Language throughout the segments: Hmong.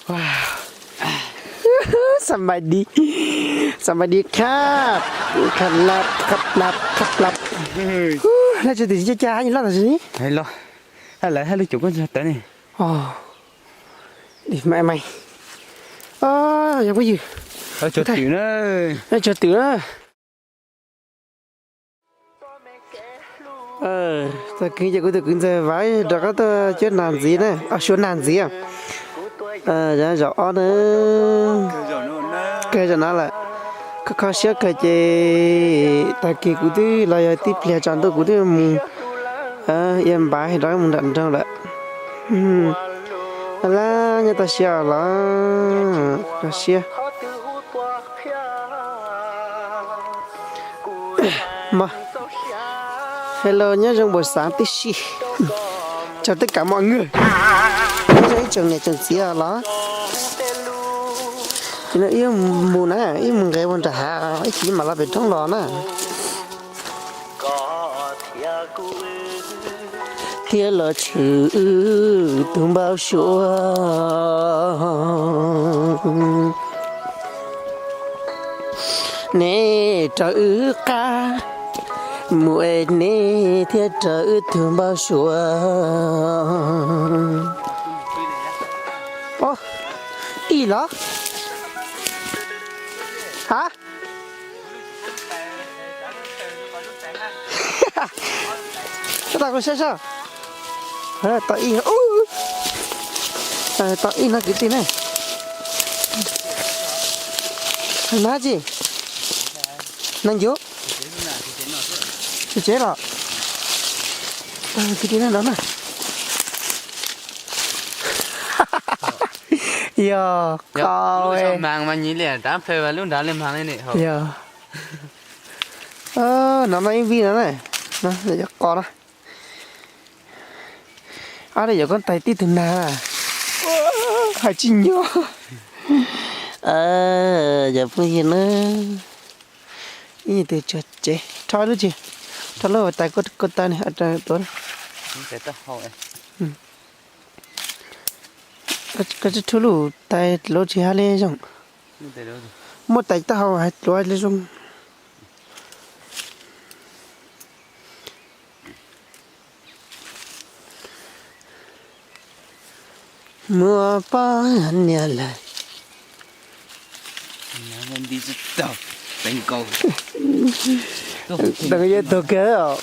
Wow. Somebody, somebody khab, khab lab, khab lab, khab lab. Laj tso twm tsis caj caj hab loj tam sim. Hais los, hab lawv hab lub cuam koj tawv ne. Di mai mai. Yog phooj ywg, tso twm na. Tag kis ces kuv tus kwv ntxawg Vav rov qab tuaj cuab nas ntxiv na, suav nas ntxiv. Zaum ob na, kawg zaum no lawm. Kho kho siab kawg ces tag kis kuv twb los yog tib pliag tsaus ntuj kuv twb mus ia npav rov mus nram nroog lawm. Laj nyob toj siab los toj siab. Hello, nyob zoo npaum xav tib si. Chào tất cả mọi người. Nyob zoo ib tsoom niam tsoom txiv los. Ces no ib mus na, ib mus nqes ua nram hav, ib chim mam los pem roob los na. Thiab los tshwm tus npau suav. Neb raws wb qab mus es neb thiaj raws wb tus npau suav. Ib los? Ha? Koj tau kuv saib soj. Tau ib, tau ib no kwv tij ne. Nab tsi? Nab ncuv. Tsev los. Kwv tij nab nrov na. Yog qos mas nyi li rab plhaw lub nrad li mas li ne. Yog. No no ib vij no na. Yog qos na. Ab, yuav koj tais tib tug nag. Hais tsis nyob. Yog phooj ywg na. Ib tug tsuag tsev rho lub tsi, rho lub tais koj taw ne tuav. Koj tsis rho lub tais luav tsis hab li zoo. Muaj tais taub hau hais luav li zoo. Muaj poj niam lawm. Tau yog tug kawg os.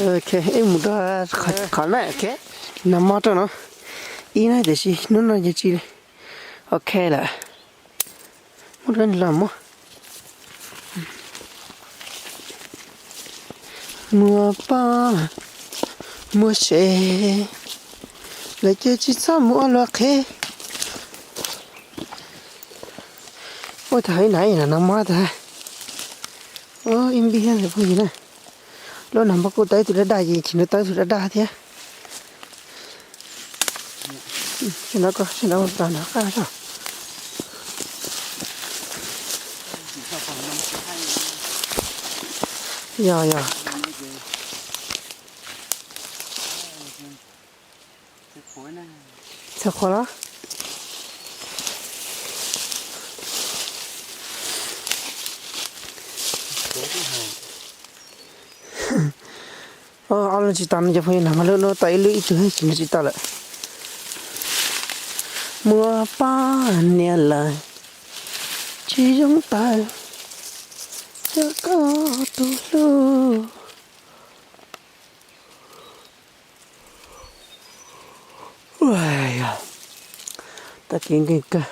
Ok, ib mus rau qhov na, ok. Nag hmo rau no ib na, tiam sis hnub no ces tsis li. Ok lawm. Muab rau los muab. Muaj poj muaj sev, lawv ces tsis txhob mus ua luag qhev. Ua tau ib nab nag hmo tag. Ib npib thiab phooj ywg na. Lub nag hmo kuj tau ib tug daj daj, ces chim no tau ib tug daj daj thiab. Sab nraud ko, sab nraud tag nrho qab no. Yog yog. Txhawj qhuav los. Ob lub tsis tau no cov phooj ywg, nag hmo lub no tau ib lub ib tug, tsis no tsis tau lawm. Muaj poj niam lawm, tsis zoo tawm, yog koj tus hlub. Tag kis nkeeg kawg.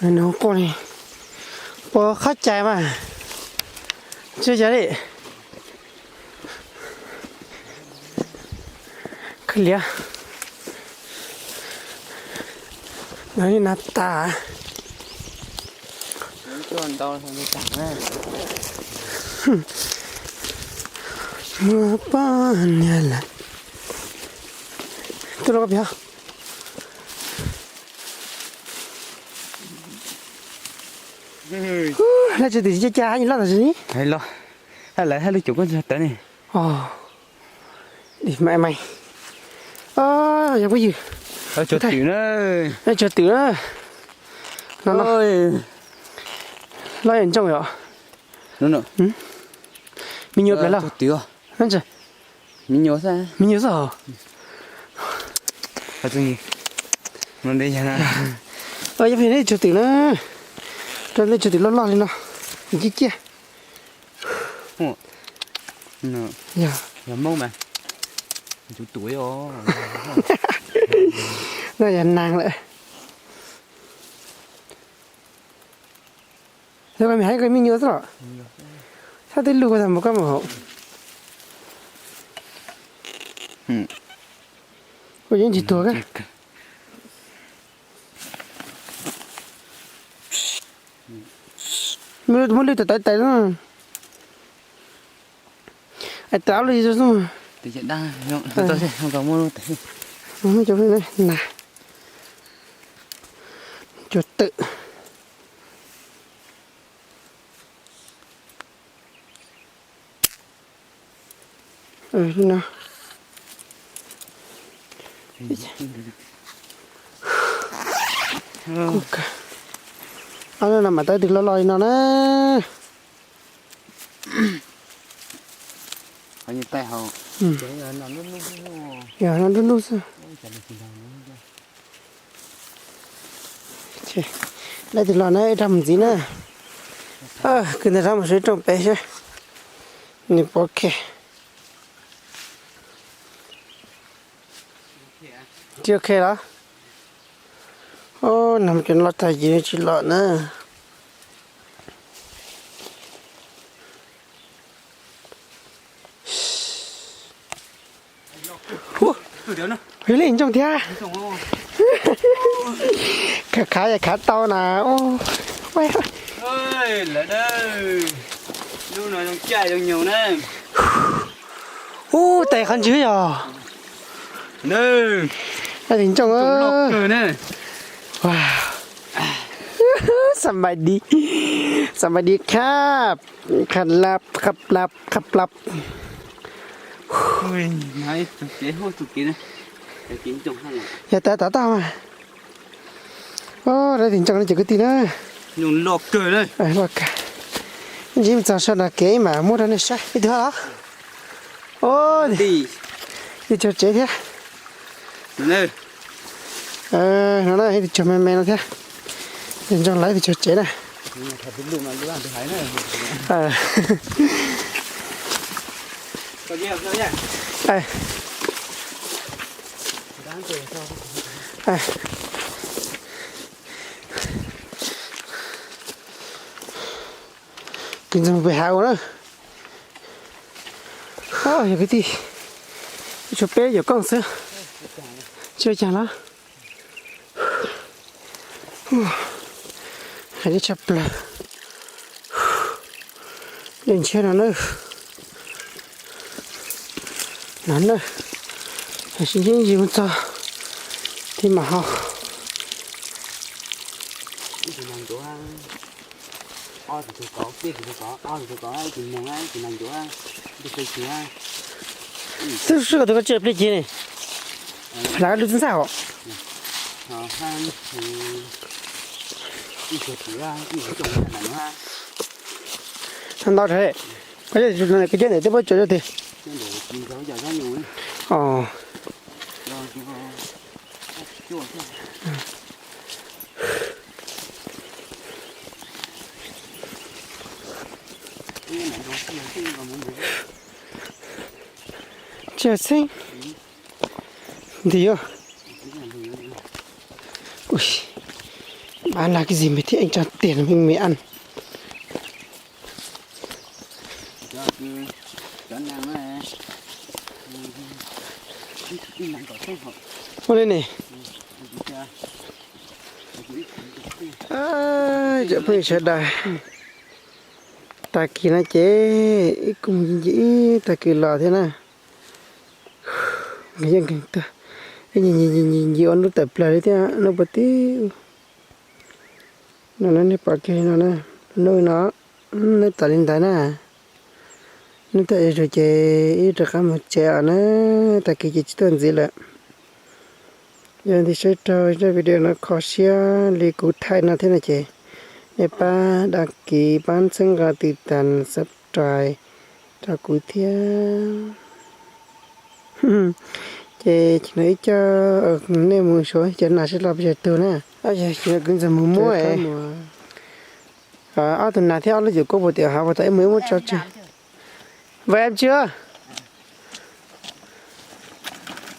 Nws quaj li, puas qhab cai mas. Tsis yog li. Khwv liab. No na tas. Muaj poj niam lawm. Tuaj los koj piav. Laj tswv twm caj caj hab, loj tam sim ne. Lawv hab lub cuam koj tawv ne. Dim mai mai. Yog phooj ywg, tswv twm na, tswv twm na. No, loj yam ntsooj yom. Me nyuam plaws lawm. Me nyuam xwb os. Yog phooj ywg, tswv twm na, rau nej tswv twm loj loj li no, ciaj ciaj. Yog Hmoob mas, no yog naag lawm. Koj me hais koj me nyuam xwb los? Sab twb lug koj tag mus koj mus haum. Kuv yeej tsis tuag koj. Muab lwj tawv tawv no. Ais, rau lwj xwb. Nas, cua twm. Ob no mas tawb twg loj loj li no na. Yog no nruj nruj xwb. Dab tsi los na, ib rab mus ntxiv na. Kwv ntawd rab mus saib rooj pem seb nws puas ok. Tsis ok los? Nag hmo cov loj tag ces tsis los na. Ua li ntsooj thiab. Khav khav khav tau na. Ub, tais qhov ntswg yog. Tais ntsooj. Somebody, somebody khab, khab lab, khab lab, khab lab. Yog tas tas tau mas. Dab tsi ntsooj ne cov kwv tij na. Loj kawg. Ntsib txog saum no kev mas muab rau nej saib ib tug los. Ib tug tsev thiab. No na, ib tug me me no thiab. Ntsooj lawv ib tug tsev na. Kwv ntxoog pem hav ua na. Yog kwv tij, tshuav peb yuam kooj xwb. Tsis ua cas los. Hais tshaj plaws. Dej ntshiab no na. No na. Sib ntsib ntsis mus txog thiab mas ho. Twb swb kom tus koj tsiaj pliag kiag ne. Lam lub txib ntxaj os. Ntau rau, koj cov ntawm twb muab tso rau twg? Os. Tsiaj txheeb nti. Ui, bán là cái gì mà thấy anh cho tiền mình mày ăn. Ua li ne. Cov phooj ywg sawv daws, tag kis no ces ib kuj mus ncig ib tag kis los thiab na. Yeej nkeeg tuaj, ib ncig ncig ncig ua hnub tawm plaws li thiab, hnub puag tib no nej pom kiag li no na, hnub no, nej tawm li ntawd na. Nej tawm zuj zus ces ib rov qab mus tsev os na, tag kis ces tsis tuaj ntxiv lawm. Yog nej saib raug zaj video no kho siab li kuv thaij no thiab no ces nej pab đăng ký, pab txhawb nqa, tiv tas, subscribe rau kuv thiab. Ces chim no ib co nej mus suav cov nas sib los pes tsawg tug na. Chim no kuv ntxawg mus muab ob tug nas thiab ob lub cuam kuab puag tim hav puag tom ib mus ib muab tso tseg. Vậy em chưa?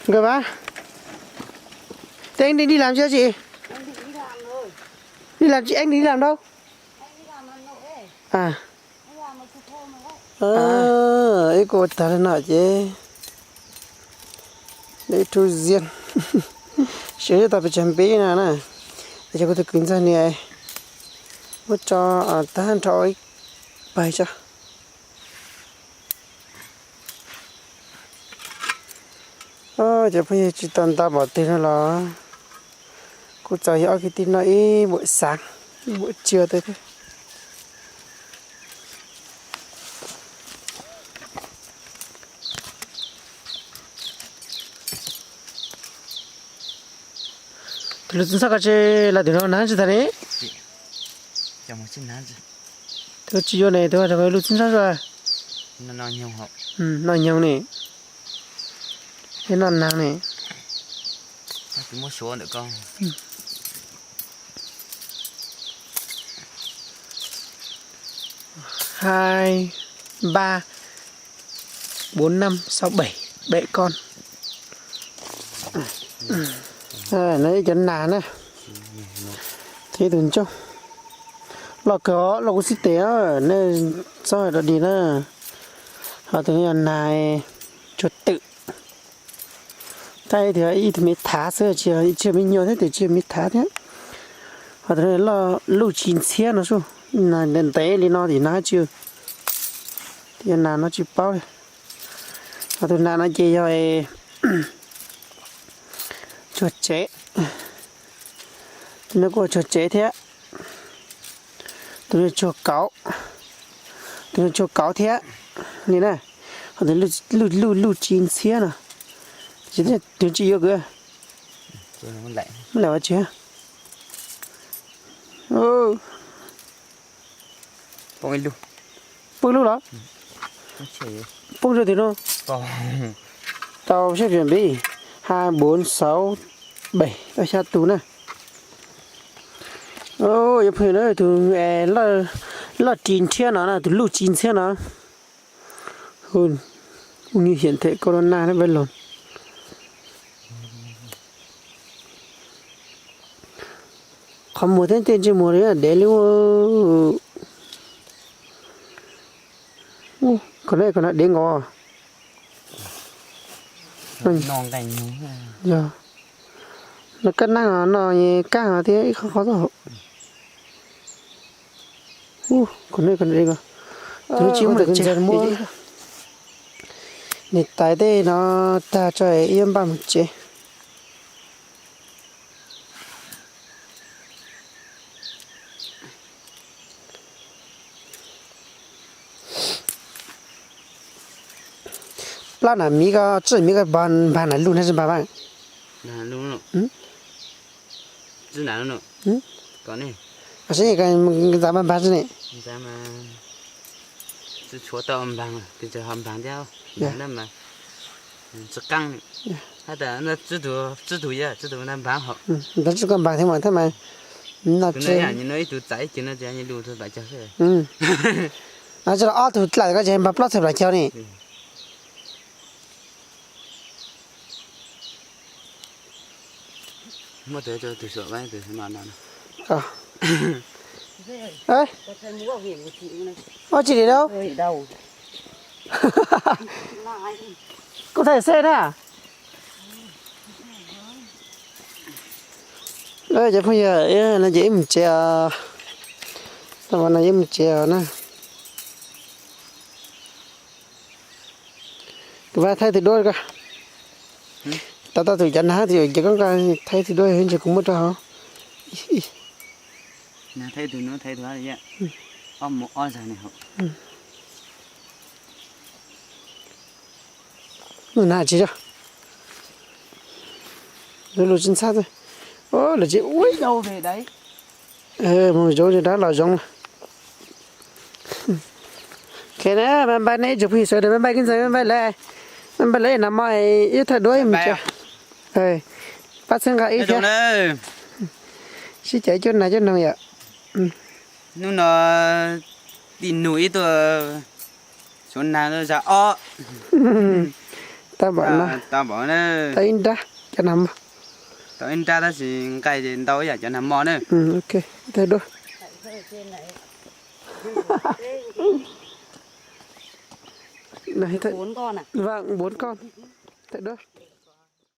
Ngờ bá. Thế anh định đi làm chưa chị? Đi làm chị, anh định đi làm đâu? À. Ib kuj ua tag li no ces ib tug ziab siav tau pes tsawg npib no na. Es kuv tus kwv ntxawg niam muab tso tag nrho ib pawg tso. Cov phooj ywg, tsis tau nta npaum twg no los kuj txaus yog ob kwv tij noj ib npuam xav, ib npuam tsiav tau thiab. Tus lus txib ntxhab ko tsis los tus no nag tsis tas ne. Tus tsis yuav ne, tus lus txib ntxhab zuaj. Noj nyoog ne, thiab noj nag ne. Hai, ba, bốn, năm, sáu, bảy, bảy con. No ib cov nas na, thiab ib tug ntsoog. Loj kawg os, loj kuv xib tes, nej txhob hais rau dig na. Ho tus no yog nas tsuag twm. Tab ib tug me thav xwb, tsis yog me nyuam thiab, tus tsis yog me thav thiab. Ho tus no loj luj tsis ntxhiab no sub, ntev li no tim no tsis, tus nas no tsis paub li. Ho tus nas no ces yog tsuag tsev, tus no kuj tsuag tsev thiab. Tus no tsuag kauv, tus no tsuag kauv thiab li na. Ho tus luj luj tsis ntxhiab no, tus tsis yuav kwv, muab lam ua tsi. Poob ib lub los? Poob rau tim no. Tau sab pem npib, hai, bốn, sáu, bảy, tau xya tus na. Yuav pheej na tus loj ris ntxhiab no na, tus luj ris ntxhiab no. Hu, hu ni hiam them corona na peb los. Qhov muag thiab tej ntsej muag li dev li. Qhov no, qhov no dev nkaus. Yog no kab nab no, no kab thiab ib qho qhov xwb. Qhov no, qhov no dev nkaus. Tus no tsis muaj, niam tais tej no tag tso ib npaj mus tsev. Plab na miv ko, tswj miv ko npag na lug na tsis npag mas. Seb ntxav npag npag tsi ne. Ntxav koj npag thiab mas, ntxav koj npag thiab mas, no tsi, ib tug txais ib ce no ces lug txog plam caug xwb. Tsi los ob tug dlaim ko ces npag plaub txog plam caug ne. Muab tus, tus suam tus no no. Ua tsi li lauj? Kuv thaij xwb na. Cov phooj ywg, no ces wb mus tsev os. Tau mas no yeej mus tsev os na. Kuv vas thaij tus duab ko. Tau tau tus cov nag tus yuav ces koj nqa thaij tus duab ntshe kuv muab rau hauv. Nag tsis zoo. Lub lus tsis ntxhab, lawv tsis ua. Mus zoov rov los zoov. Ok na, bye bye nej ib tsoom phooj ywg sawv daws, bye bye Keeb Ntxawg, bye bye lawv, bye bye lawv, nag hmo ib thaij duab mus tsev. Pab txhawb nqa ib thiab. Sib cav cuab nag cuab noog yom. Hnub no tij nug ib tug suav nag zag ob. Tau npaum no, tau ib nrab cov nag hmo. Tau ib nrab tab sis nqaij ntau ib yam cov nag hmo na. Ok, thaij duab. Npov koj, thaij duab.